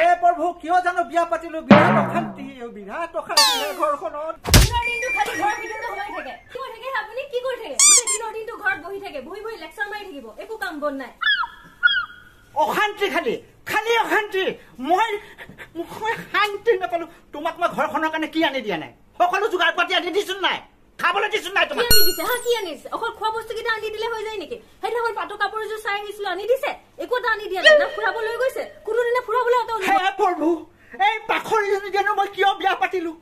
হে প্ৰভু, কিয় জানো বিয়া পাতিলো, বিৰাট অশান্তি, বিৰাট অশান্তি ঘৰখনত। দিনৰ দিনটো খালি ঘৰৰ ভিতৰতে সোমাই থাকে। কি কৰি থাকে আপুনি? কি কৰি থাকে? গোটেই দিনৰ দিনটো ঘৰত বহি থাকে, বহি বহি লেকচাৰ মাৰি থাকিব, একো কাম বন নাই। অশান্তি, খালি খালি অশান্তি। মই শান্তি নাপালো। তোমাক মই ঘৰখনৰ কাৰণে কি আনি দিয়া নাই? সকলো যোগাৰ পাতি আনি দিছো নাই? খাবলৈ দিছো নাই তোমাক? কি আনি দিছে? হা, কি আনি দিছে? অকল খোৱা বস্তু কেইটা আনি দিলে হৈ যায় নেকি? সেইদিনাখন পাটৰ কাপোৰ এযোৰ চাই আহিছিলো, আনি দিছে? একো এটা আনি দিয়া নাই। না ফুৰাব লৈ গৈছে কোনোদিনা, ফুৰাবলৈ এটা। হে প্ৰভু, এই পাখৰীজনী জানো মই কিয় বিয়া পাতিলো?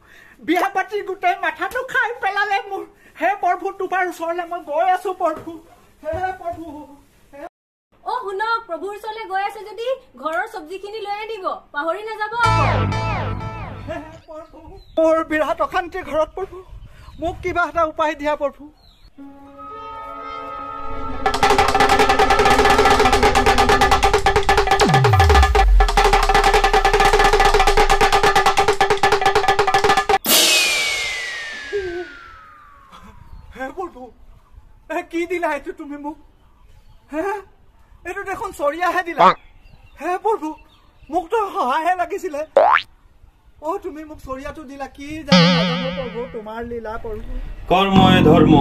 বিয়া পাতি গোটেই মাথাটো খাই পেলালে মোৰ। হে প্ৰভু, তোমাৰ ওচৰলৈ মই গৈ আছো প্ৰভু। হে প্ৰভু। অ শুনক, প্ৰভুৰ ওচৰলৈ গৈ আছে যদি ঘৰৰ চব্জিখিনি লৈ আনিব, পাহৰি নাযাব। মোৰ বিৰাট অশান্তি ঘৰত প্ৰভু, মোক কিবা এটা উপায় দিয়া প্ৰভু। হে প্ৰভু, এ কি দিলা এইটো তুমি মোক? হে, এইটো দেখোন চৰিয়াহে দিলা। হে প্ৰভু, মোকতো সহায়হে লাগিছিলে। অ তুমি মোক চৰিয়াটো দিলা, কি জানো প্ৰভু তোমাৰ লীলা প্ৰভু। কৰ্মই ধৰ্ম,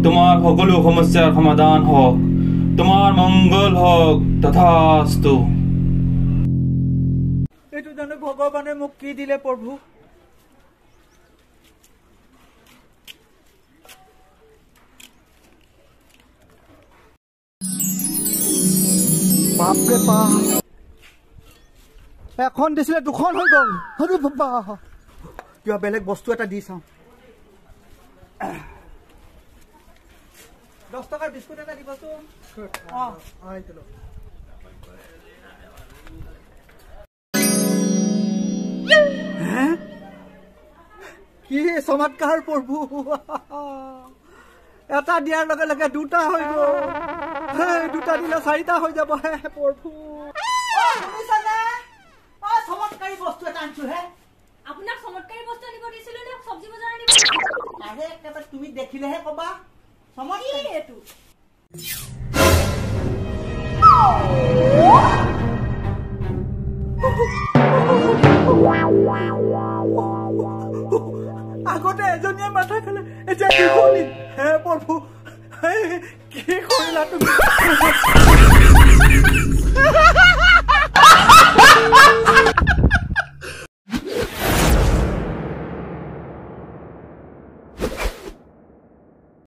তোমাৰ সকলো সমস্যাৰ সমাধান হওক, তোমাৰ মংগল হওক, তথাস্তু। এইটো জানো ভগৱানে মোক কি দিলে প্ৰভু? বাপৰে বাপ, এখন দিছিলে দুখন হৈ গ'ল। আৰে বাবা, কিবা বেলেগ বস্তু এটা দি চাওঁ। 10 টকাৰ বিস্কুট এটা দিবচোন। অঁ, কি চমৎকাৰ প্ৰভু, এটা দিয়াৰ লগে লগে দুটা হৈ গ'ল। দুটা দিলে চাৰিটা হৈ যাব। হে প্ৰভু, চমৎকাৰী বস্তু এটা আনিছো হে। আপোনাক চমৎকাৰী বস্তু আনিব দিছিলো নে চব্জি বজাৰ আনিব? আৰে একেবাৰে তুমি দেখিলেহে কবা চমৎকাৰী এইটো। আগতে এজনীয়ে মাথা খালে, এতিয়া দুজনী। হে প্ৰভু, কি কৰিলা তুমি?